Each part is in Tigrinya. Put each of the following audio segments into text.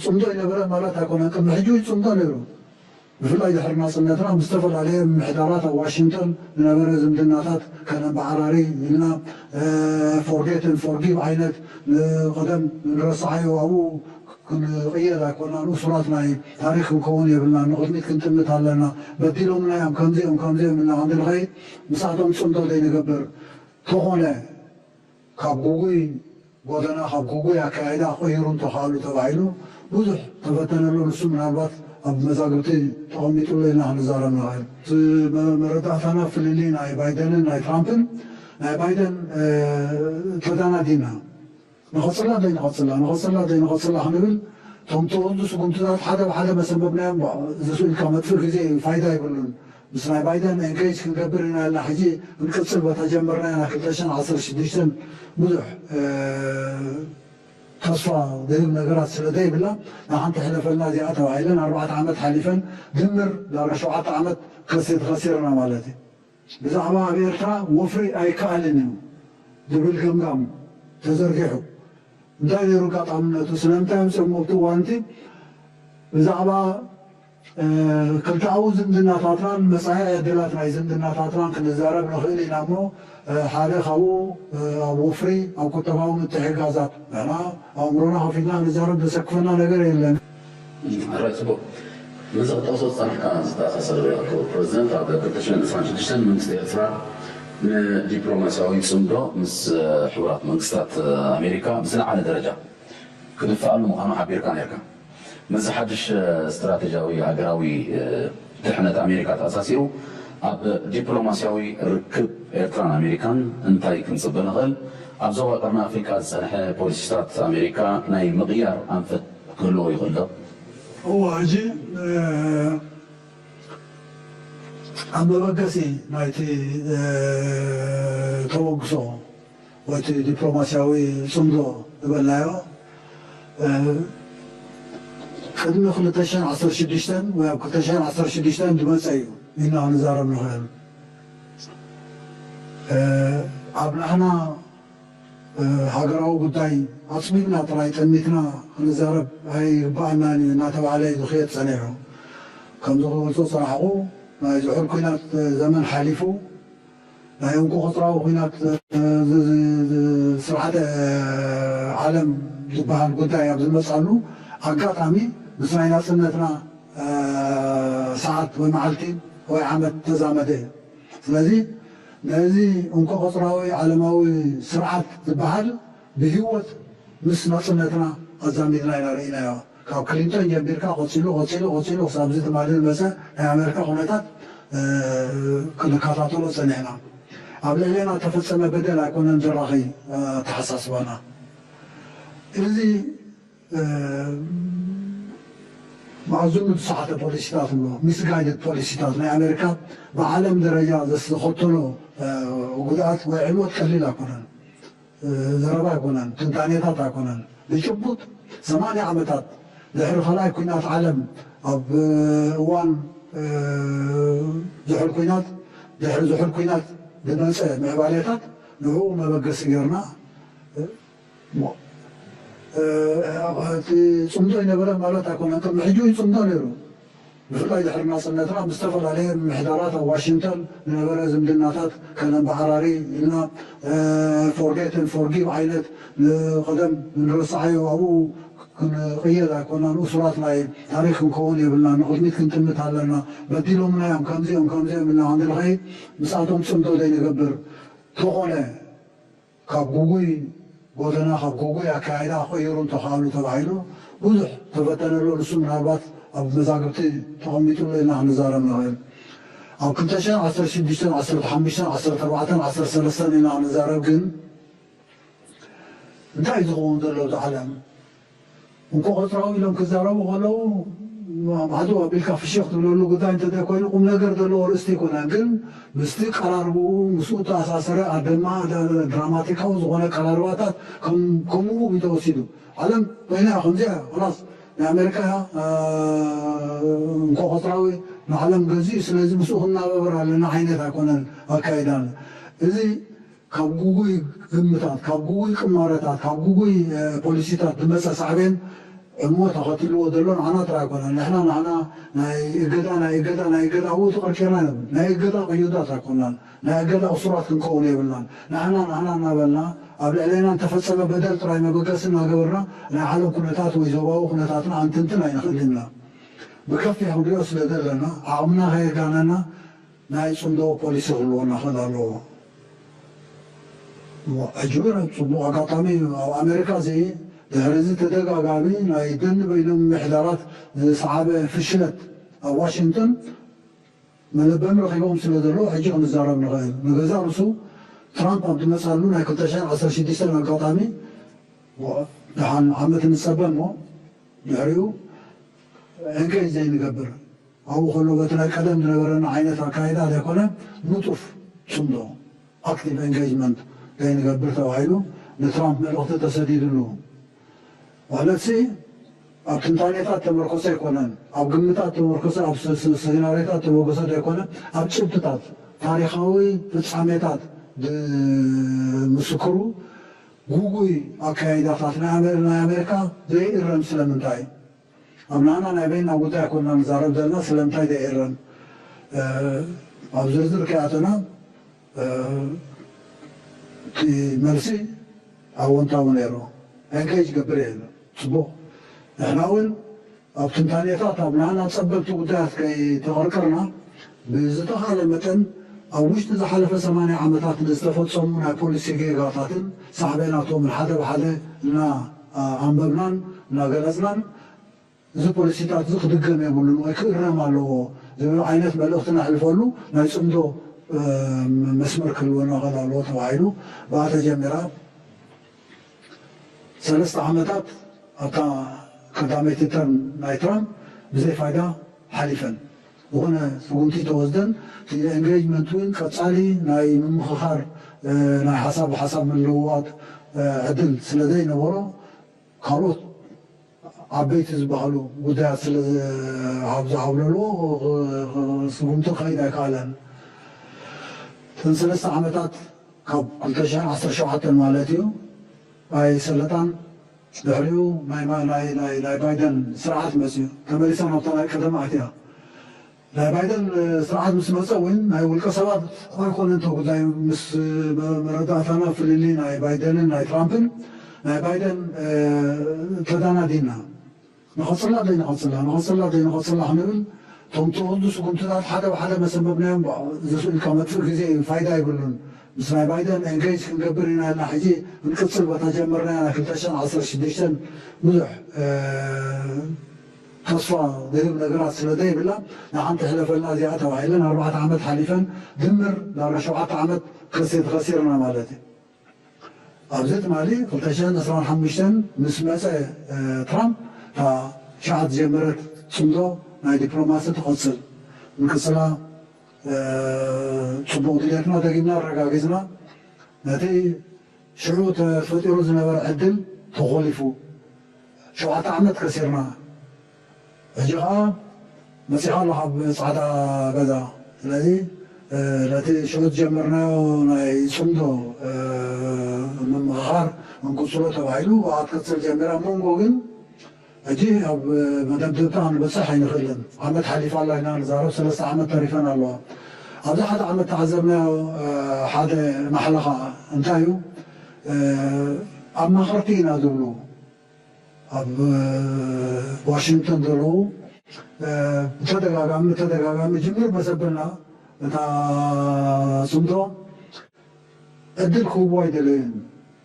ጽምዶ ይነበረ ማለት ኣይኮነን። ቅድሚ ሕጂ እውን ጽምዶ ነይሩ። ብፍላይ ድሕሪ ናጽነትና ምስ ዝተፈላለየ ምምሕዳራት ኣብ ዋሽንግተን ዝነበረ ዝምድናታት ከነንበዓራሪ ኢልና፣ ፎርጌት ን ፎርጊቭ ዓይነት፣ ንቐደም ንረስዓዮ ኣብኡ ክንቕየር ኣይኮናን። እሱራት ናይ ታሪኽ ክንከውን የብልናን። ንቕድሚት ክንጥምት ኣለና። በዲሎምና እዮም፣ ከምዚኦም ከምዚኦም ኢልና ክንዲ ንኸይድ ምስኣቶም ጽምዶ ዘይንገብር ተኾነ፣ ካብ ጉጉይ ጎደና፣ ካብ ጉጉይ ኣካያይዳ ክቕይሩ እንተኽኣሉ ተባሂሉ ብዙሕ ተፈተነሉ። ንሱ ምናልባት ኣብ መዛግብቲ ተቐሚጡሉ ኢና ክንዛረብ ንኽእል። እቲ መ-፣ መረዳእታና ፍልልይ ናይ ባይደንን ናይ ትራምፕን፣ ናይ ባይደን፣ እ፣ ተዳናዲና ንቐጽላ ዘይንቐጽላ፣ ንቐጽላ ዘይንቐጽላ ክንብል፣ እቶም ተወልዱ ስጉምትታት ሓደ ብሓደ መሰንበብናዮም፣ እዚ ስኢልካ መጥፍእ ግዜ እዩ፣ ፋይዳ የብሉን። ምስ ናይ ባይደን ኤንጌጅ ክንገብር ኢና ኢልና ሕጂ ክንቅጽል፣ በታ ጀመርናያ ናይ ክልተ ሽሕን ዓሰርተ ሽዱሽተን ብዙሕ፣ እ፣ ተስፋ ዝህብ ነገራት ስለ ዘይብላ፣ ንሓንቲ ሕለፈልና እዚኣ ተባሂለን ኣርባዕተ ዓመት ሓሊፈን፣ ድምር ዳርጋ ሸውዓተ ዓመት ከሴት ከሲርና ማለት እዩ። ብዛዕባ ኣብ ኤርትራ ወፍሪ ኣይከኣልን እዩ ዝብል ገምጋም ተዘርጊሑ። እንታይ ነይሩ ኣጋጣምነቱ? ስለምንታይ ኣምፅኦም ኣብቲ እዋንቲ ብዛዕባ፣ እ፣ ክልተኣዊ ዝምድናታትናን መጻኢ ዕድላት ናይ ዝምድናታትናን ክንዛረብ ንኽእል ኢና እሞ፣ እ፣ ሓደ ካብኡ፣ እ፣ ኣብ ወፍሪ፣ ኣብ ቁጠባዊ ምትሕግጋዛት ንሕና ኣእምሮና ከፊትና ክንዛረብ ዘሰክፈና ነገር የለን። ሕራይ ጽቡቕ። ምስዚ ክትጠቕሶ ዝጸናሕካ ዝተኣሳሰረ ዶ? ክቡር ፕረዚደንት፣ ኣብ ክልተ ሽሕን ዕስራን ሽዱሽተን መንግስቲ ኤርትራ ንዲፕሎማስያዊ ጽምዶ ምስ ሕቡራት መንግስታት ኣሜሪካ ብዝለዓለ ደረጃ ክድፋኣሉ ምዃኑ ሓቢርካ ነይርካ። ምስዚ ሓድሽ ስትራተጂያዊ ሃገራዊ ድሕነት ኣሜሪካ ተኣሳሲሩ፣ ኣብ ዲፕሎማስያዊ ርክብ ኤርትራን ኣሜሪካን እንታይ ክንጽበ ንኽእል? ኣብ ዞባ ቀርኒ ኣፍሪቃ ዝጸንሐ ፖሊሲታት ኣሜሪካ ናይ ምቕያር ኣንፈት ክህልዎ ይኽእል ዶ? እወ፣ ሕጂ፣ እ፣ ኣብ መበገሲ ናይቲ፣ እ፣ ተበግሶ ወይ እቲ ዲፕሎማስያዊ ጽምዶ ዝበልናዮ፣ እ፣ ቅድሚ ክልተ ሽሕን ዓሰርተ ሽዱሽተን ወይ ኣብ ክልተ ሽሕን ዓሰርተ ሽዱሽተን ዝመጸ እዩ ኢልና ክንዛረብ ንኽእል። እ፣ ኣብ ናህና፣ እ፣ ሃገራዊ ጉዳይ ኣጽቢብና ጥራይ ጠሚትና ክንዛረብ ኣይግባኣናን እዩ እናተባህለ እዩ ዝኽየድ ጸኒሑ። ከምዚ ክገልጾ ዝጸናሕኩ፣ ናይ ዝሑል ኲናት ዘመን ሓሊፉ፣ ናይ እንኮ ቆጽራዊ ኲናት፣ እ፣ ዝ-፣ ዝ-፣ ዝ-፣ ስርዓተ፣ እ፣ ዓለም ዝበሃል ጉዳይ ኣብ ዝመጻሉ ኣጋጣሚ ምስ ናይ ናጽነትና፣ እ፣ ሰዓት ወይ መዓልቲ ወይ ዓመት ተዛመደ እዩ። ስለዚ ነዚ እንኮ ቆጽራዊ ዓለማዊ ስርዓት ዝበሃል ብህይወት ምስ ናጽነትና ኣዛሚድና ኢና ርኢናዮ። ካብ ክሊንተን ጀሚርካ ቀጺሉ፣ ቀጺሉ፣ ቀጺሉ ክሳብ እዚ ትማሊ ዝመጸ ናይ ኣሜሪካ ኩነታት፣ እ፣ ክንከታተሎ ጸኒሕና። ኣብ ልዕሌና እተፈጸመ በደል ኣይኮነን ዘራኺ፣ እ፣ ኣተሓሳስባና። እዚ፣ እ፣ መኣዝኑ ዝተሳሕተ ፖሊሲታት ኣሎ፣ ሚስጋይድድ ፖሊሲታት ናይ ኣሜሪካ ብዓለም ደረጃ ዘስ-፣ ዘኸተሎ፣ እ፣ ጉድኣት ወይ ዕንወት ቀሊል ኣይኮነን። እ፣ ዘረባ ኣይኮነን፣ ትንታኔታት ኣይኮነን። ብጭቡጥ ሰማንያ ዓመታት ድሕሪ ካልኣይ ኲናት ዓለም ኣብ፣ እ፣ እዋን፣ እ፣ ዝሑል ኲናት፣ ድሕሪ ዝሑል ኲናት ዝመጸ ምዕባሌታት ንዕኡ መበገሲ ጌርና፣ እ፣ ሞ-፣ እ፣ እቲ ጽምዶ ይነበረ ማለት ኣይኮነን። ቅድሚ ሕጂ እውን ጽምዶ ነይሩ። ብፍላይ ድሕሪ ናጽነትና ብዝተፈላለየ ምምሕዳራት ኣብ ዋሽንግተን ዝነበረ ዝምድናታት ከነንበዓራሪ ኢልና፣ እ፣ ፎርጌት ን ፎርጊቭ ዓይነት ንቐደም ንረስዓዮ ኣብኡ ክንቕየር ኣይኮናን። እሱራት ናይ ታሪኽ ክንከውን የብልናን። ንቕድሚት ክንጥምት ኣለና። በዲሎምና እዮም፣ ከምዚኦም ከምዚኦም ኢልና ክንዲ ንኸይድ ምስኣቶም ጽምዶ ዘይንገብር ተኾነ፣ ካብ ጉጉይ ጎደና፣ ካብ ጉጉይ ኣካያይዳ ክቕይሩ እንተኽኣሉ ተባሂሉ ብዙሕ ተፈተነሉ። ንሱ ምናልባት ኣብ መዛግብቲ ተቐሚጡሉ ኢና ክንዛረብ ንኽእል። ኣብ ክልተ ሽሕን ዓሰርተ ሽዱሽተን፣ ዓሰርተ ሓሙሽተን፣ ዓሰርተ ኣርባዕተን፣ ዓሰርተ ሰለስተን ኢና ክንዛረብ። ግን እንታይ እዩ ዝኸውን ዘሎ ኣብዚ ዓለም? እንኮ ቆጽራዊ ኢሎም ክዛረቡ ከለዉ፣ ማዕዶ ኣቢልካ ፍሽኽ ትብለሉ ጉዳይ እንተ ዘይኮይኑ፣ ቁም ነገር ዘለዎ ርእስቲ ኣይኮነን። ግን ምስቲ ቀራርብኡ፣ ምስኡ እተኣሳሰረ ኣደማ-፣ ድራማቲካዊ ዝኾነ ቀራርባታት ከም-፣ ከምኡ እዩ ተወሲዱ። ዓለም በይና እያ፣ ከምዚኣ እያ። ኸላስ፣ ናይ ኣሜሪካ እያ፣ እ፣ እንኮ ቆጽራዊ ንዓለም ገዚኡ፣ ስለዚ ምስኡ ክንናበበር ኣለና ዓይነት ኣይኮነን ኣካይዳና። እዚ ካብ ጉጉይ ግምታት፣ ካብ ጉጉይ ቅማረታት፣ ካብ ጉጉይ፣ እ፣ ፖሊሲታት ዝመጸ ሳዕቤን ዕሞ ተኸቲልዎ ዘሎ ንዓና ጥራይ ኣይኮነን። ንሕና ንዓና ናይ እገዳ ናይ እገዳ ናይ እገዳ ኣብኡ ተቐርቂርና ነብር ናይ እገዳ ቅዩዳት ኣይኮናን። ናይ እገዳ እሱራት ክንከውን የብልናን። ንዓና ንዓና እናበልና ኣብ ልዕሌና እንተፈጸመ በደል ጥራይ መበገሲ እናገበርና ናይ ዓለም ኩነታት ወይ ዞባዊ ኩነታትና ኣንትንትን ኣይንኽእልን ኢና። ብከፊ ክንሪኦ ስለ ዘለና ዓቕምና ከየጋነና ናይ ጽምዶ ፖሊሲ ክህልወና ክእል ኣለዎ። ሕጂ እውን ጽቡቕ ኣጋጣሚ ኣብ ኣሜሪካ እዚ ድሕሪ እዚ ተደጋጋሚ ናይ ደኒ በይኖም ምሕዳራት ዝሰዓበ ፍሽለት ኣብ ዋሽንግተን መለበሚ ረኺቦም ስለ ዘለዉ ሕጂ ክንዛረብ ንኽእል። ንገዛእ ርእሱ ትራምፕ ኣብ ዝመፅኣሉ ናይ ክልተ ሽሕን ዓሰርተ ሽዱሽተን ኣጋጣሚ ደሓን ዓመት ንፀበ እሞ ድሕሪኡ እንከይ ዘይንገብር ኣብኡ ከሎ በቲ ናይ ቀደም ዝነበረና ዓይነት ኣካይዳ ዘይኮነ ንጡፍ ጽምዶ ኣክቲቭ ኤንጌጅመንት ከይንገብር ተባሂሉ ንትራምፕ መልእኽቲ ተሰዲድሉ። ማለት ሲ ኣብ ትንታኔታት ተመርኮሰ ኣይኮነን፣ ኣብ ግምታት ተመርኮሰ፣ ኣብ ስ- ስ- ሲናሪዮታት ተመርኮሰ ኣይኮነ፣ ኣብ ጭብጥታት ታሪኻዊ ፍጻሜታት ምስክሩ ጉጉይ ኣካያይዳታት ናይ ኣመ- ናይ ኣሜሪካ ዘይእረም ስለምንታይ? ኣብ ናና ናይ በይና ጉዳይ ኮና ንዛረብ ዘለና ስለምንታይ ዘይእረም? ኣብ ዝርዝር ከይኣተና እቲ መልሲ ኣወንታዊ ነይሩ። ኤንጌጅ ገብር እየ። ጽቡቕ። ንሕና እውን ኣብ ትንታኔታት ኣብ ናና ጸበብቲ ጉዳያት ከይተቐርቀርና ብዝተኻለ መጠን ኣብ ውሽጢ ዝሓለፈ ሰማንያ ዓመታት ንዝተፈጸሙ ናይ ፖሊሲ ጌጋታትን ሳዕቤናቶምን ሓደ ብሓደ እና ኣንበብናን እናገለጽናን እዚ ፖሊሲታት እዚ ክድገም የብሉን ወይ ክእረም ኣለዎ ዝብል ዓይነት መልእኽቲ ነሕልፈሉ ናይ ጽምዶ መስመር ክህልወና ክእል ኣለዎ ተባሂሉ ብኣ ተጀሚራ ሰለስተ ዓመታት ኣብታ ቀዳመይቲ ተርም ናይ ትራምፕ ብዘይ ፋይዳ ሓሊፈን ዝኾነ ስጉምቲ ተወስደን እቲ ኤንጌጅመንት እውን ቀፃሊ ናይ ምምኽኻር ናይ ሓሳብ ሓሳብ ምልውዋጥ ዕድል ስለ ዘይነበሮ ካልኦት ዓበይቲ ዝበሃሉ ጉዳያት ስለ ዝሃብዘሃብለልዎ ስጉምቲ ክኸይድ ኣይከኣለን። እተን ሰለስተ ዓመታት ካብ ክልተ ሽሕን ዓሰርተ ሸውዓተን ማለት እዩ ኣይሰለጣን ድሕሪኡ ናይ ባይደን ስርዓት መፅኡ ተመሊሳ ናብታ ናይ ቀደም ኣትያ ናይ ባይደን ስርዓት ምስ መፀ እውን ናይ ውልቀ ሰባት ኣይኮነ እንተ ጉዳይ ምስ መረዳእታና ፍልሊ ናይ ባይደንን ናይ ትራምፕን ናይ ባይደን ተዳናዲና ንቐፅላ ደይ ንቐፅላ ንቐፅላ ደይ ንቐፅላ ክንብል እቶም ተወዱ ስጉምትታት ሓደ ብሓደ መሰንበብናዮም ዝስእልካ መጥፍእ ግዜ እዩ ፋይዳ ይብሉን ምስ ናይ ባይደን ኤንጌጅ ክንገብር ኢና ኢልና ሕጂ ክንቅፅል በታ ጀመርናያ ናይ ክልተ ሽሕን ዓሰርተ ሽዱሽተን ብዙሕ ተስፋ ዝህብ ነገራት ስለ ዘይብላ ንሓንቲ ሕለፈልና እዚኣ ተባሂለን ኣርባዕተ ዓመት ሓሊፈን ድምር ዳርጋ ሸውዓተ ዓመት ከሲር ከሲርና ማለት እዩ። ኣብዚ ትማሊ ክልተ ሽሕን ዕስራን ሓሙሽተን ምስ መፀ ትራምፕ እታ ሸዓት ዝጀመረት ፅምዶ ናይ ዲፕሎማሲ ትቐፅል ምቅፅላ ፅቡቕ ድልየትና ደጊምና ኣረጋጊፅና ነቲ ሽዑ ተፈጢሩ ዝነበረ ዕድል ተኾሊፉ ሸውዓተ ዓመት ከሲርና ሕጂ ከዓ መፂኻ ኣሎ ካብ ፃዕዳ ገዛ ስለዚ ነቲ ሽዑ ዝጀመርናዮ ናይ ፅምዶ ምምኽኻር እንቅፅሎ ተባሂሉ ብኣ ትቅፅል ጀሚራ መንጎ ግን ሕጂ ኣብ መደምደምታ ክንበፅሕ ኣይንኽእልን። ዓመት ሓሊፋ ኣላ ኢና ንዛረብ፣ ሰለስተ ዓመት ተሪፈን ኣለዋ። ኣብዚ ሓደ ዓመት ተዓዘብናዮ ሓደ ማሕለኻ እንታይ እዩ? ኣማኸርቲ ኢና ዝብሉ ኣብ ዋሽንግተን ዘለዉ ብተደጋጋሚ ብተደጋጋሚ ጅምር መሰበና እታ ፅምዶ ዕድል ክህብዎ ኣይደለዩን።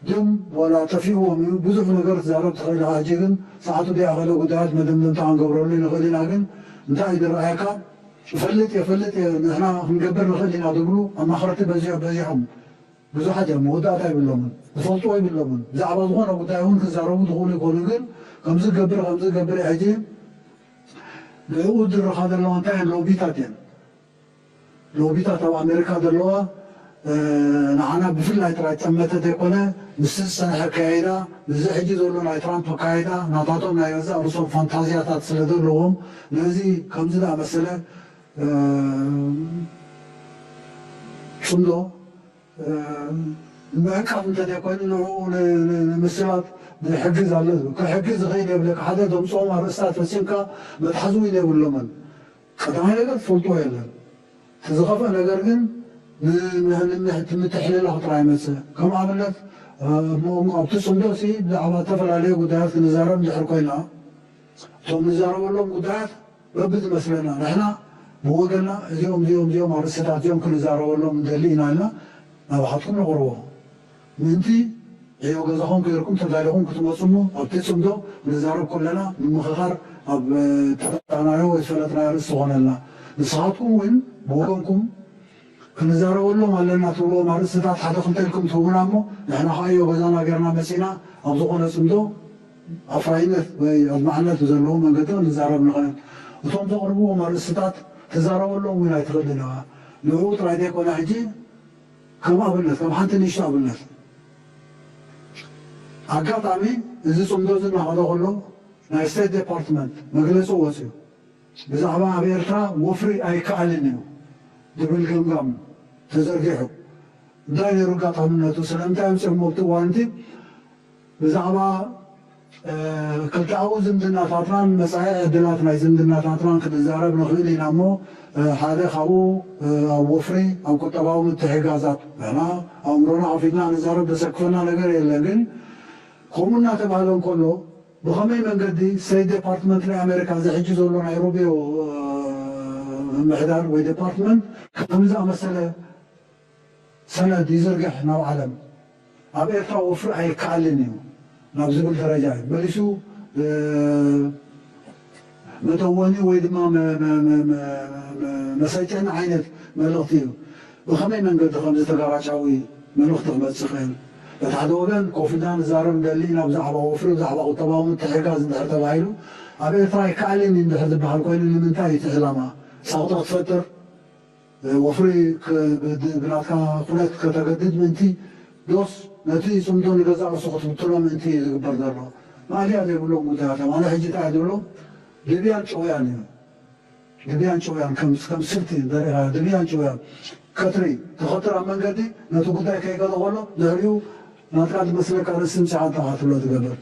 ድም ዋላ ጠፊእዎም እዩ። ብዙሕ ነገር ትዛረብ ትኽእል ኢኻ። ሕጂ ግን ሰዓቱ ደይኣኸለ ጉዳያት መደምደምታ ክንገብረሉ ንኽእል ኢና። ግን እንታይ እዩ ዝረኣየካ? እፈልጥ እየ እፈልጥ እየ ንሕና ክንገብር ንኽእል ኢና ዝብሉ ኣማኸርቲ በዚሖም በዚሖም ብዙሓት እዮም። መወዳእታ ይብሎምን ዝፈልጥዎ ይብሎምን። ብዛዕባ ዝኾነ ጉዳይ እውን ክዛረቡ ዝኽእሉ ይኮኑ። ግን ከምዚ ገብር ከምዚ ገብር ሕጂ ንዕኡ ዝድርኻ ዘለዋ እንታይ ሎቢታት እየን። ሎቢታት ኣብ ኣሜሪካ ዘለዋ ንዓና ብፍላይ ጥራይ ጠመተ ዘይኮነ ምስቲ ዝፀንሐ ኣካያይዳ ምስዚ ሕጂ ዘሎ ናይ ትራምፕ ኣካያይዳ ናታቶም ናይ ገዛእ ርእሶም ፋንታዝያታት ስለ ዘለዎም ነዚ ከምዚ ዝኣመሰለ ፅምዶ ምዕቃብ እንተዘይኮይኑ ንዕኡ ንምስላጥ ዝሕግዝ ኣሎ ዝብል፣ ክሕግዝ ዝኽእል የብለካ። ሓደ ዘምፅኦም ኣርእስታት ፈፂምካ መትሓዚ እውን የብሎምን። ቀዳማይ ነገር ትፈልጥዎ የለን። እቲ ዝኸፍአ ነገር ግን ን-፣ ን-፣ ን-፣ እቲ ምትሕልላኽ ጥራይ ይመፅእ። ከም ኣብነት፣ እ፣ እሞ ኣብቲ ፅምዶ ሲ ብዛዕባ ዝተፈላለዩ ጉዳያት ክንዛረብ እንድሕር ኮይና፣ እቶም ንዛረበሎም ጉዳያት በብዝመስለና ንሕና ብወገንና እዚኦም፣ እዚኦም፣ እዚኦም ኣርእስታት እዚኦም ክንዛረበሎም ንደሊ ኢና ኢልና ናባኻትኩም ነቕርቦ። ምእንቲ ዕዮ ገዛኹም ገይርኩም ተዳሊኹም ክትመፁ እሞ ኣብቲ ፅምዶ ንዛረብ ከለና ምምኽኻር ኣብ፣ እ፣ ተረዳእናዮ ወይ ዝፈለጥናዮ ርእሲ ዝኾነልና። ንስኻትኩም እውን ብወገንኩም ክንዛረበሎም ኣለና ትብልዎም ኣርእስትታት ሓደ ክልተ ኢልኩም ትህቡና እሞ ንሕና ከዓ ዕዮ ገዛና ገይርና መፂና ኣብ ዝኾነ ፅምዶ ኣፍራይነት ወይ ኣድማዕነት ብዘለዎ መንገዲ ንዛረብ ንኽእል። እቶም ዘቕርብዎም ኣርእስትታት ትዛረበሎም እውን ኣይትኽእልን ኢኻ። ንዕኡ ጥራይ ዘይኮነ ሕጂ ከም ኣብነት፣ ከም ሓንቲ ንእሽቶ ኣብነት፣ ኣጋጣሚ እዚ ፅምዶ እዚ እናኸደ ከሎ ናይ ስቴት ዴፓርትመንት መግለፂ ወፅዩ። ብዛዕባ ኣብ ኤርትራ ወፍሪ ኣይከኣልን እዩ ዝብል ገምጋም ተዘርጊሑ። እንታይ ነይሩ ኣጋጣምነቱ? ስለምንታይ ኣምፂኦሞ ኣብቲ እዋን እቲ? ብዛዕባ፣ እ፣ ክልተኣዊ ዝምድናታትናን መጻኢ ዕድላት ናይ ዝምድናታትናን ክንዛረብ ንኽእል ኢና እሞ፣ እ፣ ሓደ ካብኡ፣ እ፣ ኣብ ወፍሪ፣ ኣብ ቁጠባዊ ምትሕግጋዛት ንሕና ኣእምሮና ከፊትና ንዛረብ ዘሰክፈና ነገር የለን። ግን ከምኡ እናተባህለ እንከሎ ብኸመይ መንገዲ ስቴት ዴፓርትመንት ናይ ኣሜሪካ እዚ ሕጂ ዘሎ ናይ ሩቢዮ፣ እ፣ ምምሕዳር ወይ ዴፓርትመንት ከምዚ ዝኣመሰለ ሰነድ ይዝርግሕ ናብ ዓለም? ኣብ ኤርትራ ወፍሪ ኣይከኣልን እዩ ናብ ዝብል ደረጃ እዩ መሊሱ። እ፣ መተወኒ ወይ ድማ መ-፣ መ-፣ መ-፣ መ-፣ መ-፣ መሰጨኒ ዓይነት መልእኽቲ እዩ። ብኸመይ መንገዲ ከምዚ ተጋራጫዊ መልእኽቲ ክመጽእ ይኽእል? በቲ ሓደ ወገን ኮፍ ኢልና ንዛረብ ንደሊ ኢና ብዛዕባ ወፍሪ፣ ብዛዕባ ቁጠባዊ ምትሕግጋዝ እንድሕር ተባሂሉ፣ ኣብ ኤርትራ ኣይከኣልን እዩ እንድሕር ዝበሃል ኮይኑ ንምንታይ እዩ እቲ ዕላማ? ሳቕጣ ክትፈጥር? ወፍሪ ክ-፣ ብ-፣ ብ-፣ ብናትካ ኩነት ከተገድድ ምእንቲ ዶስ ነቲ ጽምዶ ንገዛእ ርእሱ ክትብትሎ ምእንቲ እዩ ዝግበር ዘሎ? ማእለያ ዘይብሎም ጉዳያት እዮም። ኣነ ሕጂ እንታይ እየ ዝብሎ? ድብያን ጭውያን እዩ። ድብያን ጭውያን ከም፣ ከም ስልቲ ዘሪእኻ ድብያን ጭውያን። ከትሪ፣ ተኸትር ኣብ መንገዲ ነቲ ጉዳይ ከይገለ ከሎ ድሕሪኡ ናትካ ዝመስለካ ርእሲ ምጽዓን ጥራሕ ትብሎ ትገብር።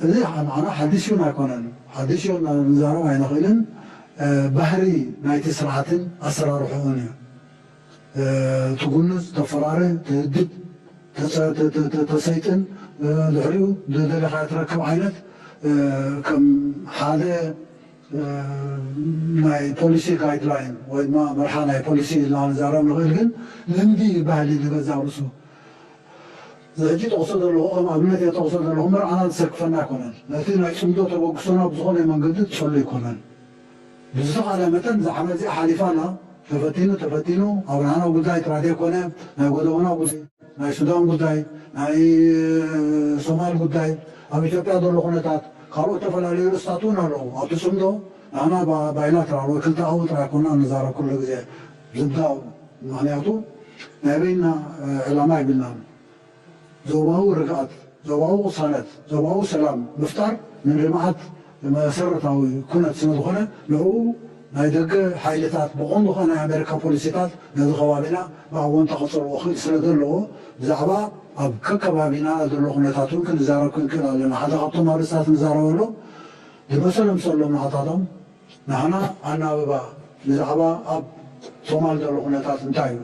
እዚ ንዓና ሓድሽ እውን ኣይኮነን። ሓድሽ እውን ንዛረብ ኣይንኽእልን። እ፣ ባህሪ ናይቲ ስርዓትን ኣሰራርሕኡን እዩ። እ፣ ትጉንዝ፣ ተፈራሪ፣ ትህድድ፣ ተጸ-፣ ተ-፣ ተ-፣ ተ-፣ ተሰይጥን፣ እ፣ ድሕሪኡ ዝደለኻዮ ትረክብ ዓይነት፣ እ፣ ከም ሓደ፣ እ፣ ናይ ፖሊሲ ጋይድላይን ወይ ድማ መርሓ ናይ ፖሊሲ ኢልና ንዛረብ ንኽእል፣ ግን ልምዲ ባህሊ ንገዛእ ርእሱ። እዚ ሕጂ ጠቕሶ ዘለኹ፣ ከም ኣብነት እየ ጠቕሶ ዘለኹ እምበር፣ ዓና ዝሰክፈና ኣይኮነን። ነቲ ናይ ጽምዶ ተበግሶና ብዝኾነ መንገዲ ትሰሉ ኣይኮነን። ብዝተኻእለ መጠን፣ እዛ ዓመት እዚኣ ሓሊፋ ኣላ። ተፈቲኑ፣ ተፈቲኑ፣ ኣብ ናህና ጉዳይ ጥራሕ ዘይኮነ፣ ናይ ጎደቦና ጉዳይ፣ ናይ ሱዳን ጉዳይ፣ ናይ ሶማል ጉዳይ፣ ኣብ ኢትዮጵያ ዘሎ ኩነታት፣ ካልኦት ዝተፈላለዩ ርእስታት እውን ኣለዉ። ኣብቲ ጽምዶ፣ ንሕና ባ-፣ ባይላተራል ወይ ክልተኣዊ ጥራሕ ኮና ንዛረብ ኩሉ ግዜ። ዝብዳው፣ ምኽንያቱ፣ ናይ በይንና፣ እ፣ ዕላማ የብልናን። ዞባዊ ርግኣት፣ ዞባዊ ቅሳነት፣ ዞባዊ ሰላም ምፍጣር ንልምዓት መሰረታዊ ኩነት ስለ ዝኾነ፣ ንዕኡ ናይ ደገ ሓይልታት፣ ብቐንዱ ኸኣ ናይ ኣሜሪካ ፖሊሲታት ነዚ ከባቢና ብኣወንታ ክጸልዎ ክእል ስለ ዘለዎ፣ ብዛዕባ ኣብ ከከባቢና ዘሎ ኩነታት እውን ክንዛረብ ክንክእል ኣለና። ሓደ ካብቶም ኣርእስታት ንዛረበሎም፣ ዝመሰሎም ሰሎም ንዓታቶም፣ ንሕና ኣናብባ ብዛዕባ ኣብ ሶማል ዘሎ ኩነታት እንታይ እዩ?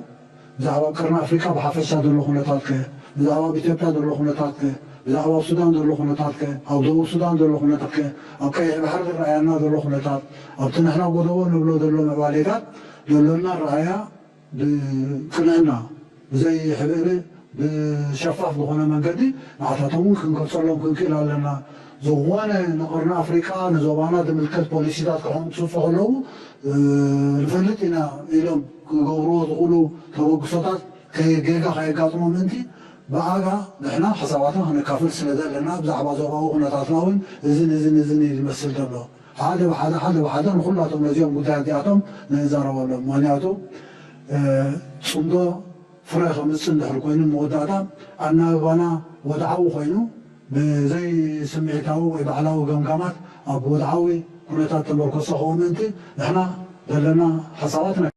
ብዛዕባ ኣብ ቀርኒ ኣፍሪቃ ብሓፈሻ ዘሎ ኩነታት ከ? ብዛዕባ ኣብ ኢትዮጵያ ዘሎ ኩነታት ከ? ብዛዕባ ኣብ ሱዳን ዘሎ ኩነታት ከ? ኣብ ደቡብ ሱዳን ዘሎ ኩነታት ከ? ኣብ ቀይሕ ባሕሪ ዝረኣየና ዘሎ ኩነታት፣ ኣብቲ ንሕና ጎደቦ ንብሎ ዘሎ ምዕባሌታት ዘሎና ረኣያ ብቅንዕና፣ ብዘይ ሕብእብእ፣ ብሸፋፍ ዝኾነ መንገዲ ንዓታቶም እውን ክንገልጸሎም ክንክእል ኣለና። ዝኾነ ንቀርኒ ኣፍሪቃ፣ ንዞባና ዝምልከት ፖሊሲታት ክምጽኡ ከለዉ፣ እ፣ ንፈልጥ ኢና ኢሎም ክገብርዎ ዝኽእሉ ተበግሶታት ከየ-፣ ጌጋ ከየጋጥሞም ምእንቲ ብኣጋ ንሕና ሓሳባትና ክነካፍል ስለ ዘለና፣ ብዛዕባ ዞባዊ ኩነታትና እውን እዝን እዝን እዝን እዩ ዝመስል ዘሎ። ሓደ ብሓደ፣ ሓደ ብሓደ ንኹላቶም ነዚኦም ጉዳያት እዚኣቶም ንዛረበሎም። ምኽንያቱ፣ እ፣ ጽምዶ ፍረ ከምጽእ እንድሕር ኮይኑ፣ መወዳእታ ኣናብባና ወድዓዊ ኮይኑ፣ ብዘይ ስምዒታዊ ወይ ባዕላዊ ገምጋማት ኣብ ወድዓዊ ኩነታት ተመርኮሰ ክኸውን ምእንቲ፣ ንሕና ዘለና ሓሳባት